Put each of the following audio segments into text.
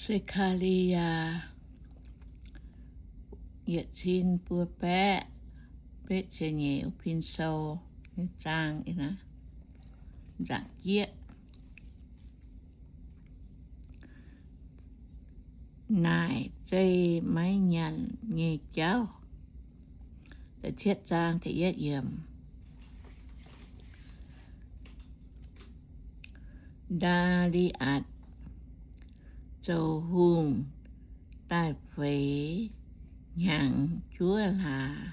Se^kaa^li^yaa yietc cin buo baeqv betv ziepc nyeic, pin sou nyei zaang, nzaangc jieqv. Naaic zei maiv nyanc nyei jauv. Da'cietv zaang da'yietv yiemc. Ndaa^li^atc zoux hungh daaih feix hnyangx juov hlaax,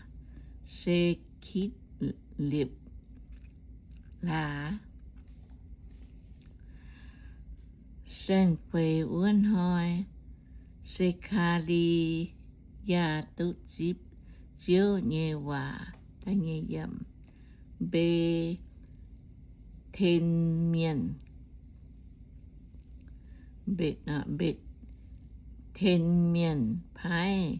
se Kitv^lipc hlaax. Saeng-feix wuov hnoi, Se^kaa^li^yaa duqv zipv Ziouv nyei waac. Mbe^ten Mienh, Mbe^ten Mienh paaiv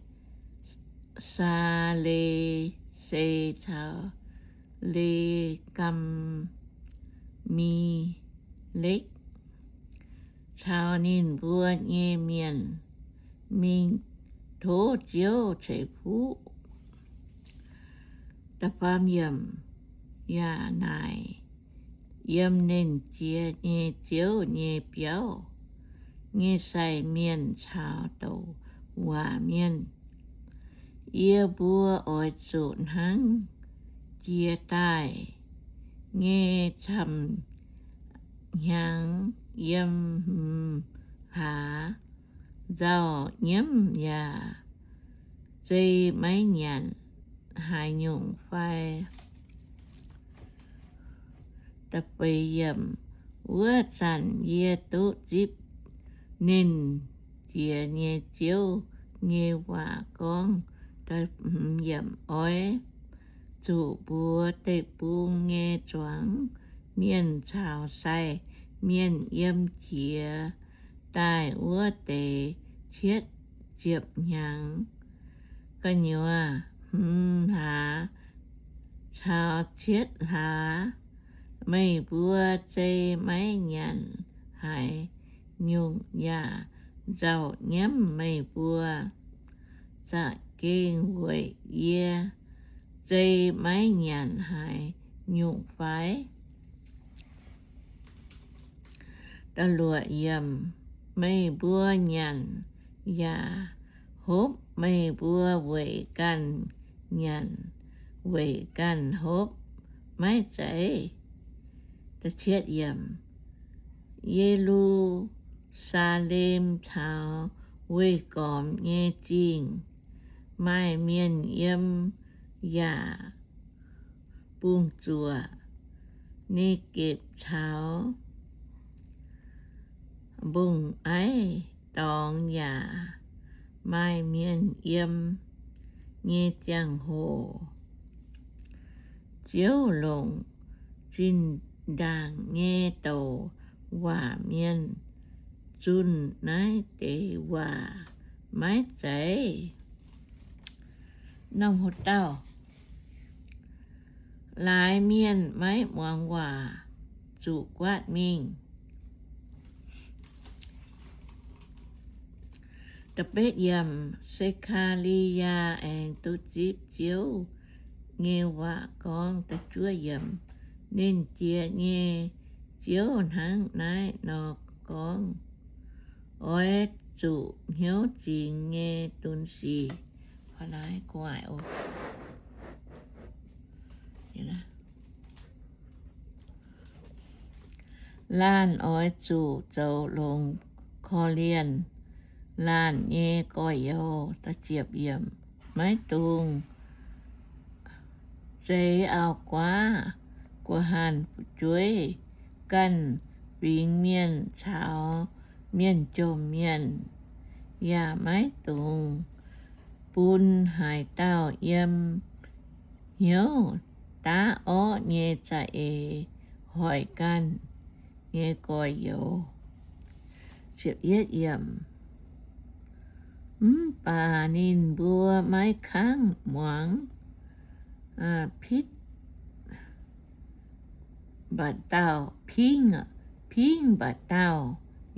Saa^le^se caux Le^gamv^mi^lekv caux ninh mbuo nyei mienh mingh tov Ziouv ceix fuqv. Da'faam yiemc. Yaac naaic yiem Nernh Jiex nyei Ziouv nyei biauv nyei sai mienh caux douc waac mienh, yie mbuo oix zuqc hnangv jiex daaih nyei camv hnyangx yiem hmz hlaax nzauh nyiemv yaac zei maiv nyanc haaix nyungc fai? Da'feix yiemc. Wuov zanc yie duqv zipv Nernh Jiex nyei Ziouv nyei waac gorngv, oix zuqc mbuox deic-bung nyei zuangx mienh caux sai mienh yiem jiex daaih wuov deix cietv ziepc hnyangx gu'nyuoz hmz hlaax caux cietv hlaax, meih mbuo zei maiv nyanc haaix nyungc yaac nzauh nyiemv meih mbuo. Za'gengh weic yie zei maiv nyanc haaix nyungc fai? Da'luoqc yiemc. Meih mbuo nyanc yaac hopv, meih mbuo weic ganh nyanc weic ganh hopv, maiv zeiz? Da'cietv yiemc. Ye^lu^saa^lem caux weih gormx nyei zingh maaih mienh yiem yaac bungx-zuoqc. Ne^gepc caux mbong-aiv dorngx yaac maaih mienh yiem nyei ziangh hoc, Ziouv longc zinh ndaangc nyei douc waac mienh zunh naaiv deix waac, maiv zeiz? Norm haaix dauh laaix mienh maiv muangx waac, zuqc guaatv mingh. Da'betv yiemc. Se^kaa^li^yaa aengx duqv zipv Ziouv nyei waac gorngv, da'juov yiemc, Nernh Jiex nyei Ziouv hnangv naaiv nor gorngv, Oix zuqc hnyouv zingx nyei dunx sic. Laanh oix zuqc zoux longx korv-lienh laanh nyei gorx-youz. Maiv dungx zeix auv-guaav, guh hanh fu'jueiv, ganh fingx mienh caux mienh jomc mienh, yaac maiv dungx bun haaix dauh yiem hnyouv daav orqv nyei za'eix hoic ganh nyei gorx-youz. Mv baac ninh mbuo maiv kangv muangx, pitv mba'dauh, pingv, pingv mba'dauh,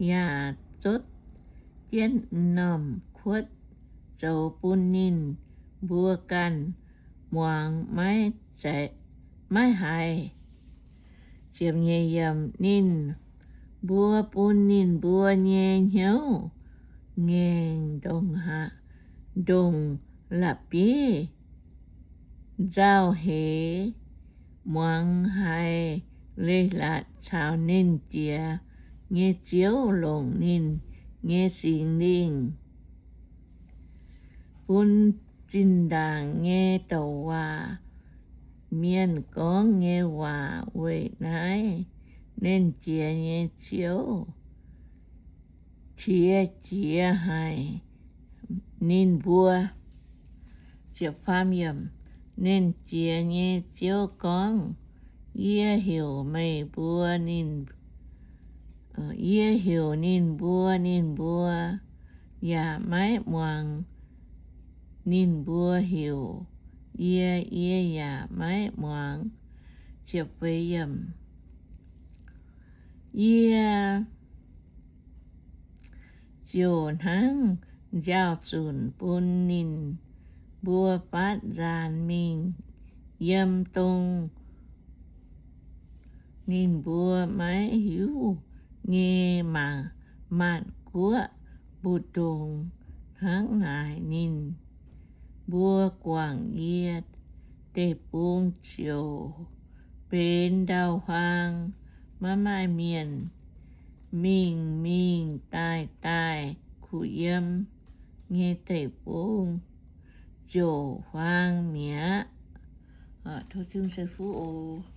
yaac zotv jienv m'normh kuotv zoux bun ninh mbuo ganh muangx maiv haiz. Ninh mbuo bun ninh mbuo nyei hnyouv ngaengc ndongc, ndongc la'bieiv nzauh heix, muangx haiz leiz-latc caux Nernh Jiex nyei Ziouv longc ninh nyei Singx Lingh bun zinh ndaangc nyei douc waac mienh gorngv nyei waac. Weic naaiv Nernh Jiex nyei Ziouv qiex jiez haic ninh mbuo. Nernh Jiex nyei Ziouv gorngv, Yie heuc meih mbuo ninh, yie heuc ninh mbuo, ninh mbuo yaac maiv muangx. Ninh mbuo heuc yie, yie yaac maiv muangx. Yie ziouc hnangv nziaaux-zunc bun ninh mbuo fatv nzaanx mingh yiem dong ninh mbuo maiv hiuv nyei maanc guoqv mbu'ndongx. Hnangv naaic ninh mbuo guangc yie deic-bung ziouc benx ndau-huaang, maiv maaih mienh mingh mingh daaih daaih. Kuh yiem nyei deic-bung ziouc huaang mi'aqv. Tov Ziouv ceix fuqv oc.